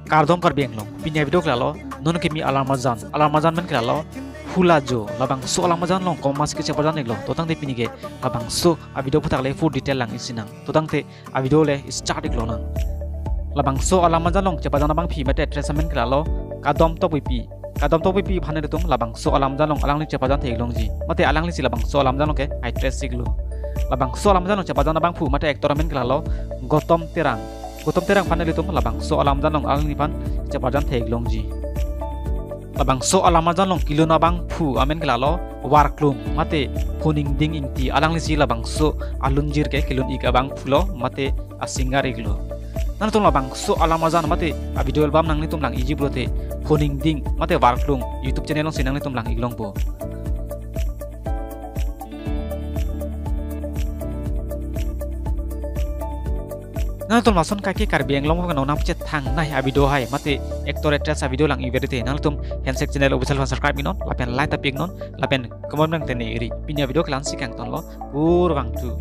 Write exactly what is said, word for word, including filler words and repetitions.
Kardom Karbi Anglong, pini a-video ke lalo, non kimi alam arjan, alam arjan amen ke lalo, Hulajo, labangso alam arjan along komatsi kechepajan iklo, to tangte pini ke labangso a-video aphuthak le full detail lang isi nang, to tangte a-video le start iklonang. Labangso alam arjan along chepajan abangphu mate actress amen ke lalo, Kadom Tokbipi. Kadom Tokbipi aphan nelitum labangso alam arjan along alangli chepajan thek iklongji. Mate alanglisi labangso alam arjan along ke actress iklo. Labangso alam arjan along chepajan abangphu mate actor amen ke lalo, Gotom Terang. Gotom Terang aphan nelitum labangso alam arjan along alangliphan chepajan thek iklongji. Labangso alam arjan along kelun abangphu amen ke lalo, Warklung mate Phuningding Ingti, alanglisi labangso alunjir ke kelun ik abangphu lo mate a-singer iklo. Nangtum labangso alam arjan mate a-video album nanglitum lang iji pulote, Phuningding mate Warklung YouTube channel alongsi nanglitum lang iklongpo. Nangtum lason kaike Karbi Anglong vang nonam chethangnei a-video hai mate actor actress a-video lang iverite, nangtum Handshake channel official aphan subscribe iknon, lapen like ta pi iknon, lapen comment nang tene iri. Pini a-video ke la-ansi kangtonlo, kurvangthu.